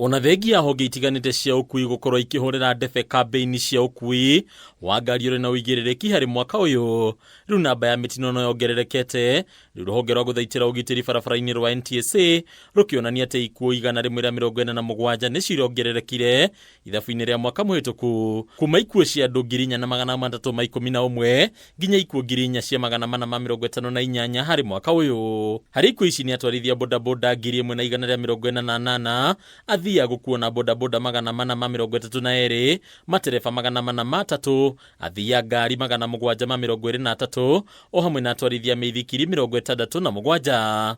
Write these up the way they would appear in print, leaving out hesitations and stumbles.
Ona thengia honge itiganĩte cia ũkui gũkorwo ikĩhũrĩra ndebe kambĩini cia ũkui wa ngari ũrĩ na ũigĩrĩrĩki harĩ mwaka ũyũ, rĩu namba ya mĩtino no yongererekete. Rĩu rũhonge rwa gũthaitĩra ũgitĩri barabara-inĩ rwa NTSA rũkĩonania atĩ ikuũ 147 nĩ cirongererekire ithabu-inĩ rĩa mwaka mũhĩtũku, kuma ikuũ cia andũ 4311 nginya ikuũ 4458 harĩ mwaka ũyũ. Harĩ ikuũ ici nĩ atwarithia bodaboda 1148, athii a gũkuo na bodaboda 432, matereba 403, athii a ngari 723, o hamwe na atwarithia mĩithikiri 67.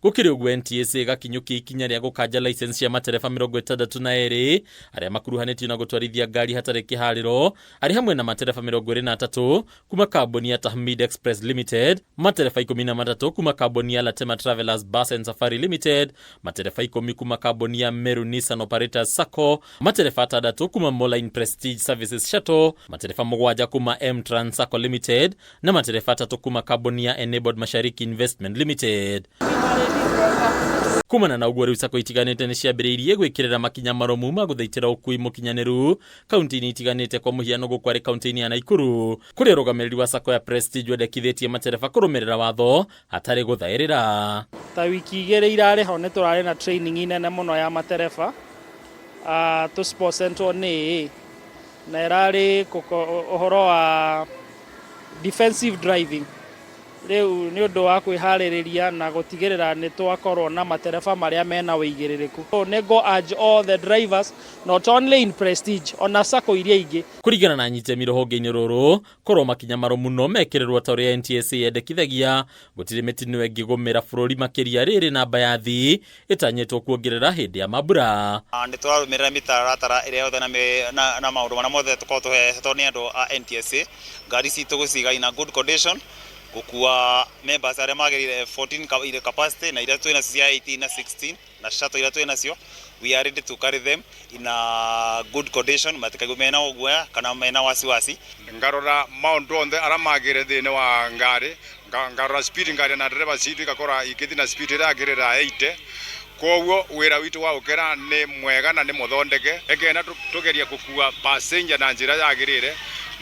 Gũkĩrĩ ũguo, NTSA ĩgakinyũkia ikinya rĩa gũkanja license cia matereba 62 arĩa makuruhanĩtio na gũtwarithia ngari hatarĩ kĩharĩro, arĩ hamwe na matereba 23 kuma kambuni ya Tahmid Express Limited, matereba 13 kuma kambuni ya Latema Travelers Bus and Safari Limited, matereba 10 kuma kambuni ya Meru Nissan Operators Sacco, matereba 6 kuma Moline Prestige Services Shuttle, matereba 7 kuma M Trans Sacco Limited na matereba 3 kuma kambuni ya Enabled Mashariki Investment Limited. Kumana na ũguo, rĩu sacco itiganĩte nĩ ciambĩrĩirie gwĩkĩrĩra makinya marũmu ma gũthaitĩra ũkui mũkinyanĩru kaunti-inĩ itiganĩte. Kwa mũhiano, gũkũ arĩ kaunti-inĩ ya Naikuru, kũrĩa ũrũgamĩrĩri wa sacco ya Prestige wendekithĩtie matereba kũrũmĩrĩra watho hatarĩ gũthaĩrĩra. Ta wiki 2 irarĩ ho, nĩ tũrarĩ na training nene mũno ya matereba, tũ nĩ na ĩrarĩ ũhoro wa defensive driving. Rĩu nĩ ũndũ wa kwĩharĩrĩria na gũtigĩrĩra nĩ twakorwo na matereba marĩa mena ũigĩrĩrĩku. Nĩ go urge all the drivers, not only in Prestige, ona sacco iria ingĩ. Kũringana na anyitemi rũhonge-inĩ rũrũ, korwo makinya marũmu no mekĩrĩrwo ta ũrĩa NTSA yendekithagia, gũtirĩ mĩtino ĩngĩgũmĩra bũrũri, makĩria rĩrĩ namba ya thii ĩtanyĩtwo kuongerera hĩndĩ ya mambura. Nĩ tũrarũmĩrĩra mĩtaratara ĩrĩa yothe na maũndũ marĩa mothe tũkoragwo tũhetwo nĩ andũ a NTSA. Ngari citũ gũciga in a good condition gũkua members arĩa magĩrĩire, 14 ile capacity na iria twĩ nacio cia 18 na 16 na shuttle iria twĩ nacio. We are ready to carry them in a good condition, matikaigua mena ũguoya kana mena wasiwasi. Ngarora maundu onthe aria magire thiini wa ngari, ngarora speed ngari na ndereba citu igakora ikithi na speed iria yagirira 80. Koguo wira witu wa gukera ni mwega na ni muthondeke, ekena tugeria gukua passenger na njira yagirire,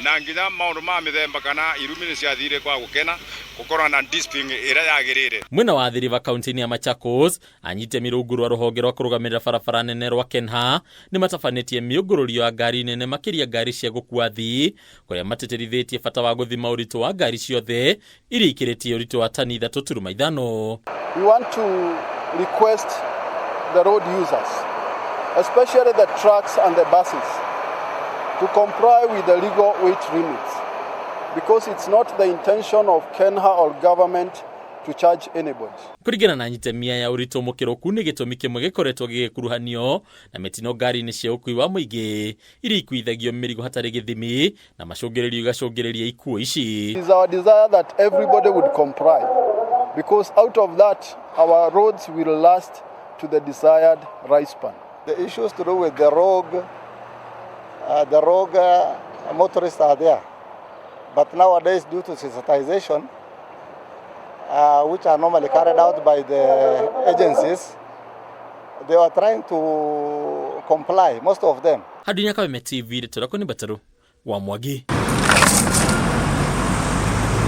na nginya maundu ma mithemba kana irumi ni ciathire kwa gukena gukorwo na discipline iria yagirire. Mwena wa Athi River, kaunti-inĩ ya Machakos, anyitemi rungu rwa rũhonge rwa kũrũgamĩrĩra barabara nene rwa KENHA nĩ matabanĩtie mĩũngũrũrio ya ngari nene, makĩria ngari cia gũkua athii, kũrĩa matĩtĩrithĩtie bata wa gũthima ũritũ wa ngari ciothe iria ikĩrĩtie ũritũ wa tani 3.5. We want to request the road users, especially the trucks and the buses, to comply with the legal weight limits, because it's not the intention of KENHA or government to charge anybody. Kũringana na anyitemia ya ũritũ mũkĩrũku nĩ gĩtũmi kĩmwe gĩkoretwo gĩgĩkuruhanio na mĩtino ngari-inĩ cia ũkui wa mũingĩ iria ikuithagio mĩrigo hatarĩ gĩthimi na macũngĩrĩrio igacũngĩrĩria ikuũ ici. It is our desire that everybody would comply, because out of that our roads will last to the desired lifespan. The issues to do with the rogue motorists are there. But nowadays, due to sensitization, which are normally carried out by the agencies, they are trying to comply, most of them. Handũ-inĩ ya Kameme TV, rĩtwa rĩakwa nĩ Mbataru wa Mwangi.